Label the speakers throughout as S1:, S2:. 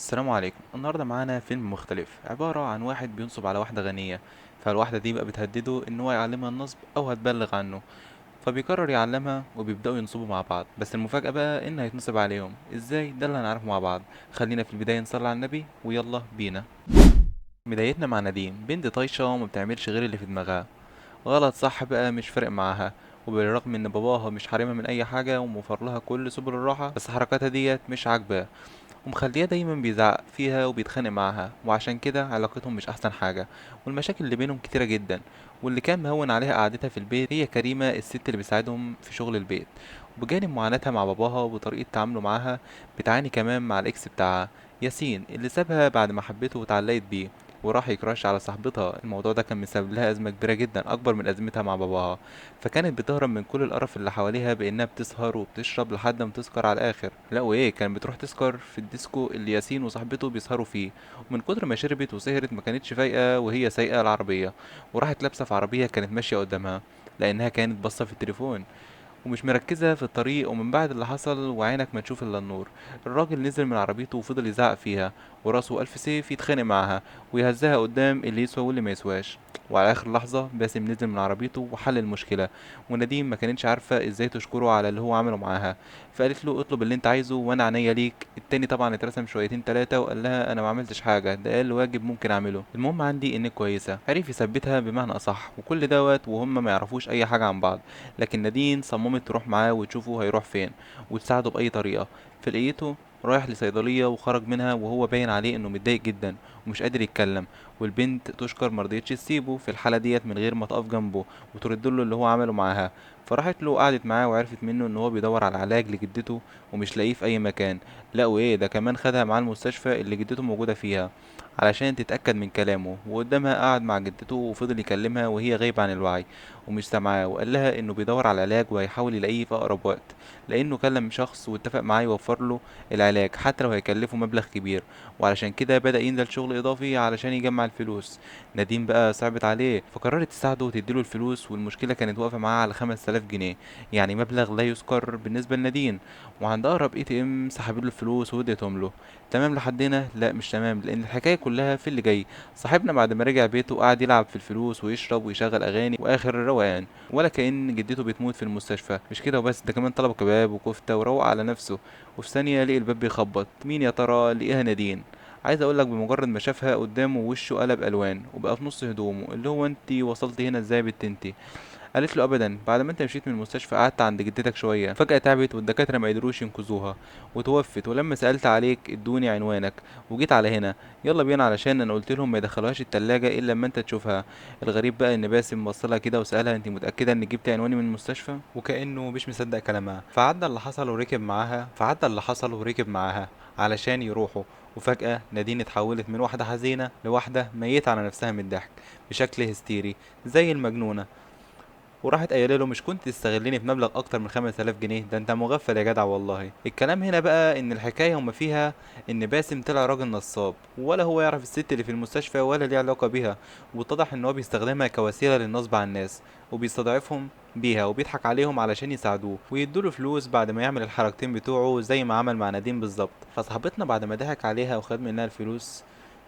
S1: السلام عليكم. النهارده معانا فيلم مختلف، عبارة عن واحد بينصب على واحدة غنية، فالواحدة دي بقى بتهدده ان هو يعلمها النصب او هتبلغ عنه، فبيقرر يعلمها وبيبدأوا ينصبوا مع بعض. بس المفاجأة بقى ان هيتنصب عليهم ازاي، ده اللي هنعرفه مع بعض. خلينا في البداية نصلي على النبي ويلا بينا. بدايتنا مع نادين، بنت طايشة وما بتعملش غير اللي في دماغها، غلط صح بقى مش فارق معاها، وبالرغم ان باباها مش حارمها من اي حاجة وموفر لها كل سبل الراحة، بس حركاتها ديت مش عاجباه ومخليها دايما بيزعق فيها وبيتخانق معاها، وعشان كده علاقتهم مش احسن حاجة والمشاكل اللي بينهم كتيرة جدا. واللي كان مهون عليها قعدتها في البيت هي كريمة، الست اللي بتساعدهم في شغل البيت، وبجانب معاناتها مع باباها وطريقة تعامله معاها بتعاني كمان مع الاكس بتاعها ياسين اللي سابها بعد ما حبته واتعلقت بيه وراح يكراش على صاحبتها. الموضوع ده كان مسبب لها أزمة كبيرة جدا أكبر من أزمتها مع باباها، فكانت بتهرب من كل القرف اللي حواليها بإنها بتسهر وبتشرب لحد ما تسكر على الآخر. لا وإيه، كانت بتروح تسكر في الديسكو اللي ياسين وصاحبته بيسهروا فيه، ومن كتر ما شربت وسهرت ما كانتش فايقة وهي سايقة العربية، وراحت لابسة في عربية كانت ماشية قدامها لأنها كانت باصة في التليفون ومش مركزة في الطريق. ومن بعد اللي حصل وعينك ما تشوف إلا النور، الراجل نزل من عربيته وفضل يزعق فيها وراسه ألف سيف يتخانق معاها ويهزها قدام اللي يسوى واللي ما يسواش. وعلى آخر لحظة باسم نزل من عربيته وحل المشكلة، ونادين ما كانتش عارفة ازاي تشكره على اللي هو عمله معاها، فقالت له اطلب اللي انت عايزه وانا عينيا ليك. التاني طبعا اترسم شويتين تلاتة وقال لها انا ما عملتش حاجة، ده اقل واجب ممكن اعمله، المهم عندي انك كويسة. عرف يثبتها بمعنى اصح، وكل دوت وهم ما يعرفوش اي حاجة عن بعض، لكن نادين صممت تروح معاه وتشوفه هيروح فين وتساعده بأي طريقة. فلقيته رايح لصيدلية وخرج منها وهو باين عليه انه متضايق جدا ومش قادر يتكلم، والبنت تشكر مرضيتش تسيبه في الحالة ديت من غير ما تقف جنبه وترد له اللي هو عمله معاها. فراحت له وقعدت معاه وعرفت منه ان هو بيدور على علاج لجدته ومش لاقيه في اي مكان. لا وايه ده كمان خدها معاه المستشفى اللي جدته موجودة فيها علشان تتأكد من كلامه، وقدامها قعد مع جدته وفضل يكلمها وهي غايبة عن الوعي ومش سامعاه، وقال لها انه بيدور على علاج وهيحاول يلاقيه في اقرب وقت لانه كلم شخص واتفق معاه يوفر له العلاج حتى لو هيكلفه مبلغ كبير، وعلشان كده بدأ ينزل شغل اضافي علشان يجمع الفلوس. نادين بقى صعبت عليه فقررت تساعده وتديله الفلوس، والمشكلة كانت واقفة معاه على 5000 جنيه، يعني مبلغ لا يذكر بالنسبة لنادين. وعند اقرب ATM سحبت له الفلوس واديتهم له. تمام لحد هنا؟ لا مش تمام، لان الحكاية كلها في اللي جاي. صاحبنا بعد ما رجع بيته قعد يلعب في الفلوس ويشرب ويشغل اغاني واخر الروقان، ولا كأن جدته بتموت في المستشفى. مش كده وبس، ده كمان طلب كباب وكفته وروق على نفسه. وفي ثانية لقي الباب بيخبط، مين يا ترى؟ لقيها نادين. عايز اقول لك بمجرد ما شافها قدامه وشه قلب الوان وبقى في نص هدومه، اللي هو انت وصلتي هنا ازاي يا بنت انت؟ قالت له ابدا، بعد ما انت مشيت من المستشفى قعدت عند جدتك شوية، فجاة تعبت والدكاتره ما قدروش ينقذوها وتوفت، ولما سالت عليك ادوني عنوانك وجيت على هنا، يلا بينا علشان انا قلت لهم ما يدخلوهاش التلاجة الا لما انت تشوفها. الغريب بقى ان باسم بصلها كده وسالها انت متاكدة انك جبت عنواني من المستشفى؟ وكانه مش مصدق كلامها. فعدى اللي حصل وركب معاها، فعدى اللي حصل وركب معاها علشان يروحوا. وفجأة نادين اتحولت من واحدة حزينة لواحدة ميتة على نفسها من الضحك بشكل هستيري زي المجنونة، وراحت قايله له مش كنت تستغلني في مبلغ اكتر من 5000 جنيه؟ ده انت مغفل يا جدع والله. الكلام هنا بقى ان الحكاية هما فيها ان باسم طلع راجل نصاب، ولا هو يعرف الست اللي في المستشفى ولا ليه علاقة بيها، واتضح ان هو بيستخدمها كوسيلة للنصب على الناس وبيستضعفهم بيها وبيضحك عليهم علشان يساعدوه ويدوله فلوس بعد ما يعمل الحركتين بتوعه زي ما عمل مع نادين بالظبط. فصاحبتنا بعد ما ضحك عليها وخد منها الفلوس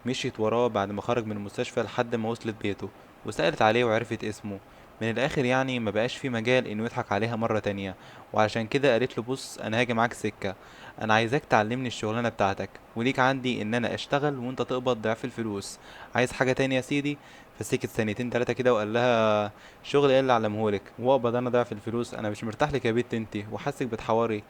S1: مشيت وراه بعد ما خرج من المستشفى لحد ما وصلت بيته وسألت عليه وعرفت اسمه. من الاخر يعني ما بقاش في مجال انه يضحك عليها مرة تانية، وعشان كده قالت له بص انا هاجي معاك سكة، انا عايزاك تعلمني الشغلانة بتاعتك وليك عندي ان انا اشتغل وانت تقبض ضعف الفلوس، عايز حاجة تانية يا سيدي؟ فسكت ثانيتين تلاتة كده وقال لها شغل ايه اللي اعلمهولك واقبض انا ضعف الفلوس، انا مش مرتاح لك يا بنت انتي وحاسك بتحوري.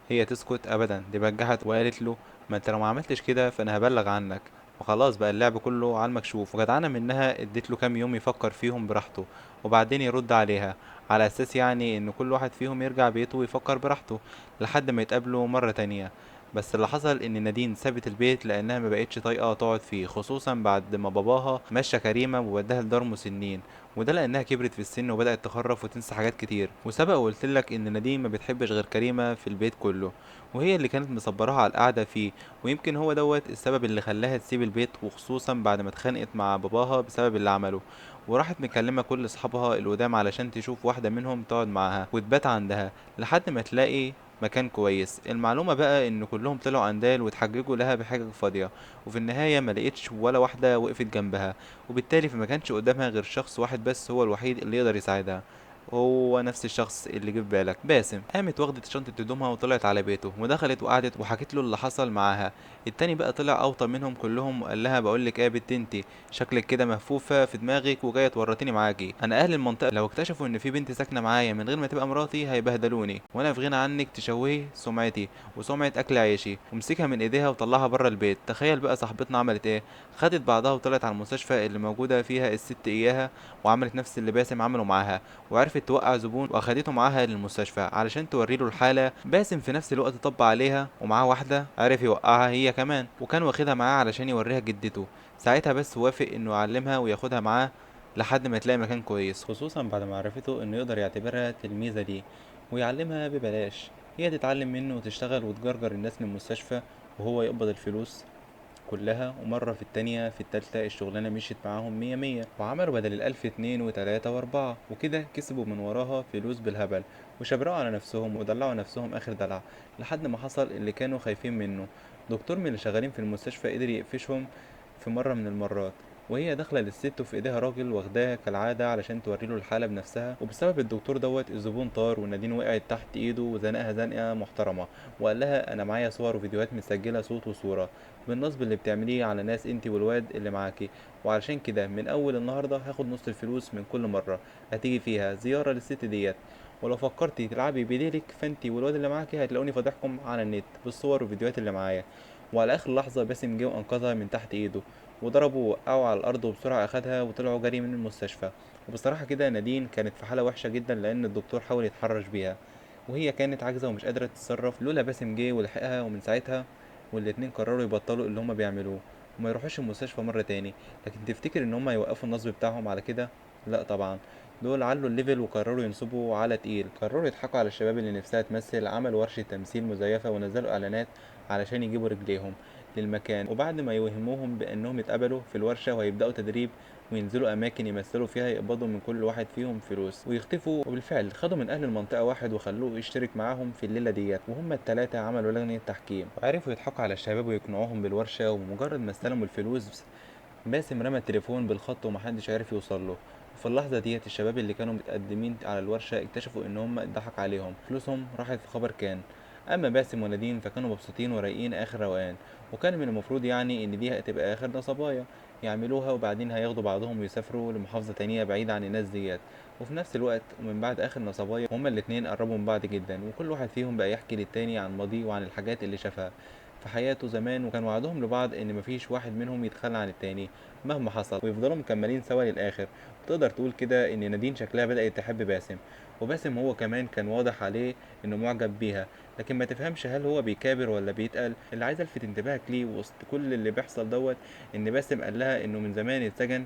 S1: هي تسكت ابدا، دي بجحت وقالت له ما انت لو ما عملتش كده فانا هبلغ عنك. وخلاص بقى اللعب كله على المكشوف. وجدعانة منها اديت له كام يوم يفكر فيهم براحته وبعدين يرد عليها، على اساس يعني ان كل واحد فيهم يرجع بيته ويفكر براحته لحد ما يتقابلوا مرة تانية. بس اللي حصل ان نادين سابت البيت لانها ما بقتش طايقة تقعد فيه، خصوصا بعد ما باباها مشى كريمة ووداها لدار مسنين، وده لانها كبرت في السن وبدات تخرف وتنسى حاجات كتير. وسبق وقلت لك ان نادين ما بتحبش غير كريمة في البيت كله، وهي اللي كانت مصبراها على القعدة فيه، ويمكن هو دوت السبب اللي خلاها تسيب البيت، وخصوصا بعد ما اتخانقت مع باباها بسبب اللي عمله، وراحت مكلمه كل اصحابها القدام علشان تشوف واحدة منهم تقعد معاها وتبات عندها لحد ما تلاقي مكان كويس. المعلومة بقى ان كلهم طلعوا اندال واتحججوا لها بحاجة فاضية، وفي النهاية ما لقيتش ولا واحدة وقفت جنبها، وبالتالي فما كانش قدامها غير شخص واحد بس هو الوحيد اللي يقدر يساعدها، هو نفس الشخص اللي جه في بالك، باسم. قامت واخدت شنطة هدومها وطلعت على بيته، ودخلت وقعدت وحكت له اللي حصل معاها. التاني بقى طلع اوطى منهم كلهم وقال لها بقول لك ايه يا بنت انتي، شكلك كده مهفوفة في دماغك وجاية تورطيني معاكي، انا اهل المنطقة لو اكتشفوا ان في بنت ساكنة معايا من غير ما تبقى مراتي هيبهدلوني، وانا في غنى عنك تشوهي سمعتي وسمعة اكل عيشي. ومسكها من ايديها وطلعها بره البيت. تخيل بقى صاحبتنا عملت ايه، خدت بعضها وطلعت على المستشفى اللي موجودة فيها الست اياها، وعملت نفس اللي باسم عمله معاها، وعرفت توقع زبون واخدته معاها للمستشفى علشان توري له الحالة. باسم في نفس الوقت طب عليها ومعاه واحدة عرف يوقعها هي كمان، وكان واخدها معاه علشان يوريها جدته. ساعتها بس وافق انه يعلمها وياخدها معاه لحد ما تلاقي مكان كويس، خصوصا بعد ما عرفته انه يقدر يعتبرها تلميذة ليه ويعلمها ببلاش، هي تتعلم منه وتشتغل وتجرجر الناس للمستشفى وهو يقبض الفلوس كلها. ومرة في التانية في التالتة الشغلانة مشيت معاهم مية مية، وعملوا بدل الألف 2 و3 و4 وكده، كسبوا من وراها فلوس بالهبل وشبرقوا على نفسهم ودلعوا نفسهم آخر دلع، لحد ما حصل اللي كانوا خايفين منه. دكتور من اللي شغالين في المستشفى قدر يقفشهم في مرة من المرات وهي داخلة للست وفي ايديها راجل واخداها كالعادة علشان توريله الحالة بنفسها، وبسبب الدكتور دوت الزبون طار ونادين وقعت تحت ايده وزنقها زنقة محترمة، وقال لها انا معايا صور وفيديوهات مسجلة صوت وصورة بالنصب اللي بتعمليه على ناس انتي والواد اللي معاكي، وعلشان كده من اول النهاردة هاخد نص الفلوس من كل مرة هتيجي فيها زيارة للست ديت، ولو فكرتي تلعبي بديلك فانتي والواد اللي معاكي هتلاقوني فضحكم على النت بالصور والفيديوهات اللي معايا. وعلى اخر لحظة باسم جه وانقذها من تحت ايده وضربه ووقعه على الارض، وبسرعة اخدها وطلعوا جري من المستشفى. وبصراحة كده نادين كانت في حالة وحشة جدا، لان الدكتور حاول يتحرش بيها وهي كانت عاجزة ومش قادرة تتصرف لولا باسم جه ولحقها. ومن ساعتها والاتنين قرروا يبطلوا اللي هما بيعملوه وما يروحوش المستشفى مرة تاني. لكن تفتكر ان هما يوقفوا النصب بتاعهم على كده؟ لا طبعا، دول علوا ال level وقرروا ينصبوا على تقيل، قرروا يضحكوا على الشباب اللي نفسها تمثل، عملوا ورشة تمثيل مزيفة ونزلوا اعلانات علشان يجيبوا رجليهم للمكان، وبعد ما يوهموهم بانهم اتقبلوا في الورشة وهيبدأوا تدريب وينزلوا اماكن يمثلوا فيها يقبضوا من كل واحد فيهم فلوس ويختفوا. وبالفعل خدوا من اهل المنطقة واحد وخلوه يشترك معاهم في الليلة ديت، وهم التلاتة عملوا لجنة تحكيم وعرفوا يضحكوا على الشباب ويقنعوهم بالورشة. ومجرد ما استلموا الفلوس باسم رمى التليفون بالخط ومحدش عرف يوصل له. وفي اللحظة ديت الشباب اللي كانوا متقدمين على الورشة اكتشفوا ان هم اتضحك عليهم، فلوسهم راحت في خبر كان. اما باسم ونادين فكانوا مبسوطين ورايقين اخر روقان، وكان من المفروض ان دي هتبقى اخر نصبايا يعملوها، وبعدين هياخدوا بعضهم ويسافروا لمحافظة تانية بعيدة عن الناس ديت. وفي نفس الوقت ومن بعد اخر نصبايا هما الاتنين قربوا من بعض جدا، وكل واحد فيهم بقى يحكي للتاني عن ماضيه وعن الحاجات اللي شافها في حياته زمان، وكان وعدهم لبعض ان مفيش واحد منهم يتخلى عن التاني مهما حصل، ويفضلوا مكملين سوا للاخر. وتقدر تقول كده ان نادين شكلها بدأت تحب باسم، وباسم هو كمان كان واضح عليه انه معجب بيها، لكن ما تفهمش هل هو بيكابر ولا بيتقل. اللي عايز الفت انتباهك ليه وسط كل اللي بيحصل دوت ان باسم قال لها انه من زمان اتسجن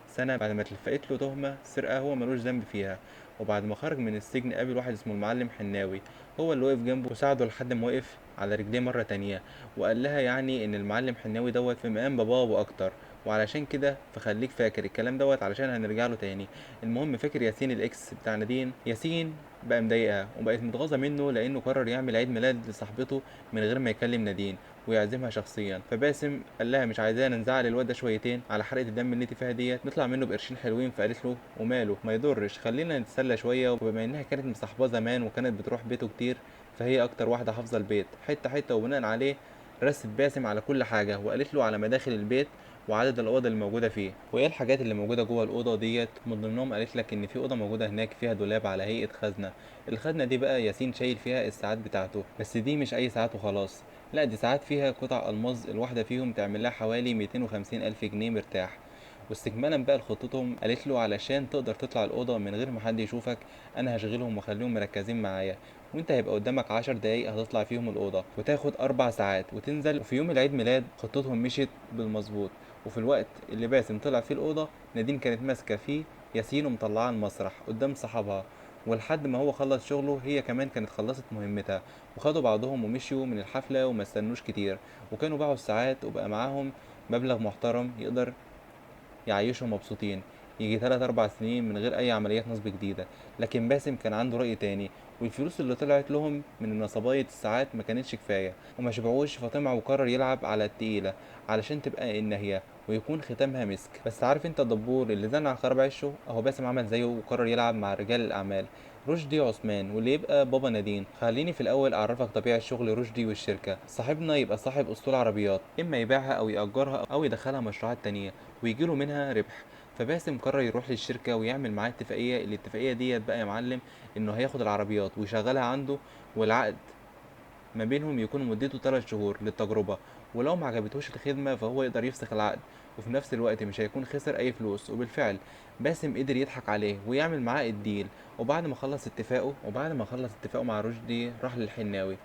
S1: سنة بعد ما اتلفقت له تهمة سرقة هو ملوش ذنب فيها، وبعد ما خرج من السجن قابل واحد اسمه المعلم حناوي، هو اللي وقف جنبه وساعده لحد ما وقف على رجليه مرة تانية، وقال لها ان المعلم حناوي دوت في مقام باباه واكتر، وعلشان كده فخليك فاكر الكلام دوت علشان هنرجع له تاني. المهم فاكر ياسين ال ex بتاع نادين، ياسين بقى مضايقها وبقت متغاظه منه لانه قرر يعمل عيد ميلاد لصاحبته من غير ما يكلم نادين ويعزمها شخصيا. فباسم قال لها مش عايزانا نزعل الواد ده شويتين على حرقه الدم اللي انت فيها ديت، نطلع منه بقرشين حلوين. فقالت له وماله ما يضرش، خلينا نتسلى شويه. وبما انها كانت مصاحباه زمان وكانت بتروح بيته كتير، فهي اكتر واحده حافظه البيت حته حته، وبناء عليه رست باسم على كل حاجه وقالت له على مداخل البيت وعدد الاوض اللي موجوده فيه وايه الحاجات اللي موجوده جوه الاوضه ديت. من ضمنهم قالت لك ان في اوضه موجوده هناك فيها دولاب على هيئه خزنه، الخزنه دي بقى ياسين شايل فيها الساعات بتاعته، بس دي مش اي ساعات وخلاص، لا دي ساعات فيها قطع الماظ الواحده فيهم تعمل لها حوالي 250 الف جنيه مرتاح. واستكمالا بقى لخطتهم قالت له علشان تقدر تطلع الاوضه من غير ما حد يشوفك انا هشغلهم واخليهم مركزين معايا، وانت هيبقى قدامك 10 دقايق هتطلع فيهم الاوضه وتاخد 4 ساعات وتنزل. وفي يوم العيد ميلاد خطتهم مشيت بالمظبوط، وفي الوقت اللي باسم طلع فيه الاوضه نادين كانت ماسكه فيه ياسين ومطلعاه المسرح قدام صحابها، ولحد ما هو خلص شغله هي كمان كانت خلصت مهمتها، وخدوا بعضهم ومشيوا من الحفله وما استنوش كتير، وكانوا باعوا الساعات وبقى معاهم مبلغ محترم يقدر يعيشهم مبسوطين. يجي 3 4 سنين من غير اي عمليات نصب جديدة. لكن باسم كان عنده رأي تاني، والفلوس اللي طلعت لهم من نصباية الساعات ما كانتش كفاية وما شبعوش، فطمع وقرر يلعب على التقيلة علشان تبقى النهاية ويكون ختامها مسك. بس عارف انت الدبور اللي زن على خراب عشه؟ اهو باسم عمل زيه وقرر يلعب مع رجال الاعمال رشدي عثمان واللي يبقى بابا نادين. خليني في الاول اعرفك طبيعة شغل رشدي والشركة. صاحبنا يبقى صاحب اسطول عربيات، اما يبيعها او يأجرها او يدخلها مشروعات تانية ويجيله منها ربح. فباسم قرر يروح للشركة ويعمل معاه اتفاقية. الاتفاقية ديت بقى يا معلم انه هياخد العربيات ويشغلها عنده، والعقد ما بينهم يكون مدته 3 شهور للتجربة، ولو ما عجبتهوش الخدمة فهو يقدر يفسخ العقد، وفي نفس الوقت مش هيكون خسر اي فلوس. وبالفعل باسم قدر يضحك عليه ويعمل معاه الديل. وبعد ما خلص اتفاقه مع رشدي راح للحناوي،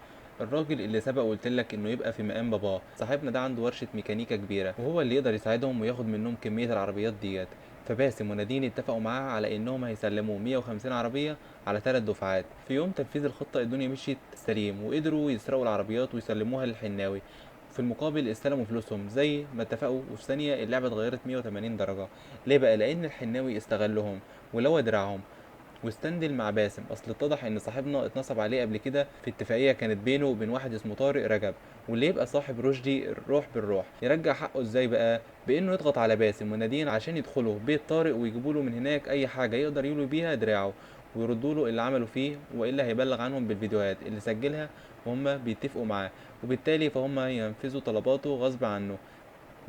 S1: الراجل اللي سبق وقلت لك انه يبقى في مقام باباه. صاحبنا ده عنده ورشة ميكانيكا كبيرة وهو اللي يقدر يساعدهم وياخد منهم كمية العربيات ديت. فباسم ونادين اتفقوا معاه على انهم هيسلموه 150 عربية على 3 دفعات. في يوم تنفيذ الخطة الدنيا مشيت سليم وقدروا يسرقوا العربيات ويسلموها للحناوي، في المقابل استلموا فلوسهم زي ما اتفقوا. وفي ثانية اللعبة اتغيرت 180 درجة. ليه بقى؟ لأن الحناوي استغلهم ولوى دراعهم واستندل مع باسم. اصل اتضح ان صاحبنا اتنصب عليه قبل كده في اتفاقية كانت بينه وبين واحد اسمه طارق رجب، واللي يبقى صاحب رشدي الروح بالروح. يرجع حقه ازاي بقى؟ بانه يضغط على باسم ونادين عشان يدخلوا بيت طارق ويجيبوا له من هناك اي حاجة يقدر يلوي بيها دراعه ويردوا له اللي عملوا فيه، والا هيبلغ عنهم بالفيديوهات اللي سجلها وهم بيتفقوا معاه، وبالتالي فهم ينفذوا طلباته غصب عنه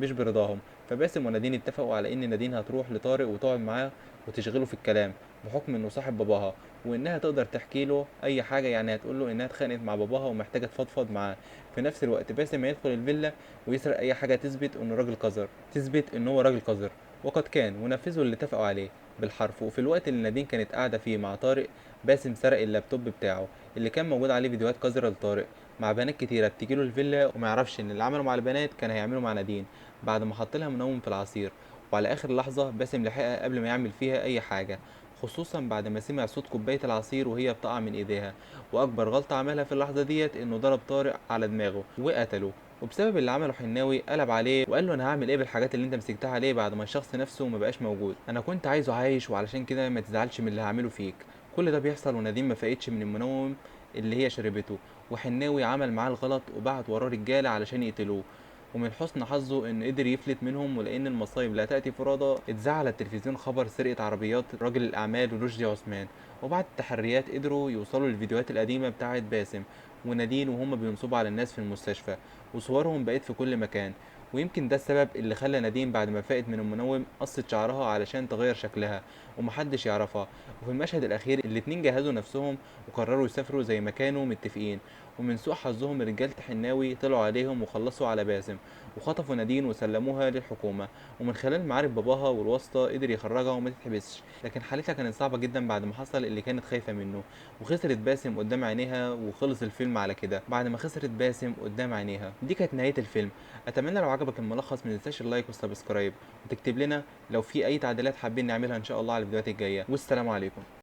S1: مش برضاهم. فباسم ونادين اتفقوا على ان نادين هتروح لطارق وتقعد معاه وتشغله في الكلام بحكم انه صاحب باباها، وانها تقدر تحكي له اي حاجة، يعني هتقول له انها اتخانقت مع باباها ومحتاجة تفضفض معاه. في نفس الوقت باسم هيدخل الفيلا ويسرق اي حاجة تثبت انه راجل قذر، تثبت ان هو راجل قذر. وقد كان، ونفذوا اللي اتفقوا عليه بالحرف. وفي الوقت اللي نادين كانت قاعدة فيه مع طارق، باسم سرق اللابتوب بتاعه اللي كان موجود عليه فيديوهات قذرة لطارق مع بنات كتيرة بتجيله الفيلا، وما يعرفش ان اللي عمله مع البنات كان هيعمله مع نادين بعد ما حط لها منوم في العصير. وعلى اخر لحظة باسم لحقها قبل ما يعمل فيها اي حاجة، خصوصا بعد ما سمع صوت كوباية العصير وهي بتقع من ايديها. واكبر غلطه عملها في اللحظة ديت انه ضرب طارق على دماغه وقتله. وبسبب اللي عمله حناوي قلب عليه وقال له انا هعمل ايه بالحاجات اللي انت مسكتها عليه بعد ما الشخص نفسه ما بقاش موجود، انا كنت عايزه عايش وعلشان كده ما تزعلش من اللي هعمله فيك. كل ده بيحصل ونادين ما فاقتش من المنوم اللي هي شربته، وحناوي عمل معاه الغلط وبعت وراه رجاله علشان يقتلوه. ومن حسن حظه انه قدر يفلت منهم، ولان المصايب لا تاتي فرادى اتذاع على التلفزيون خبر سرقه عربيات راجل الاعمال رشدي عثمان. وبعد التحريات قدروا يوصلوا للفيديوهات القديمة بتاعه باسم ونادين وهم بينصبوا على الناس في المستشفى، وصورهم بقت في كل مكان. ويمكن ده السبب اللي خلى نادين بعد ما فاقت من المنوم قصت شعرها علشان تغير شكلها ومحدش يعرفها. وفي المشهد الاخير الاتنين جهزوا نفسهم وقرروا يسافروا زي ما كانوا متفقين، ومن سوء حظهم رجالة حناوي طلعوا عليهم وخلصوا على باسم وخطفوا نادين وسلموها للحكومة. ومن خلال معارف باباها والواسطة قدر يخرجها وما تتحبسش، لكن حالتها كانت صعبة جدا بعد ما حصل اللي كانت خايفة منه، وخسرت باسم قدام عينيها. وخلص الفيلم على كده بعد ما خسرت باسم قدام عينيها. دي كانت نهاية الفيلم. اتمنى لو عجبك الملخص ما تنساش ال like وال subscribe، وتكتب لنا لو في اي تعديلات حابين نعملها ان شاء الله على الفيديوهات الجاية. والسلام عليكم.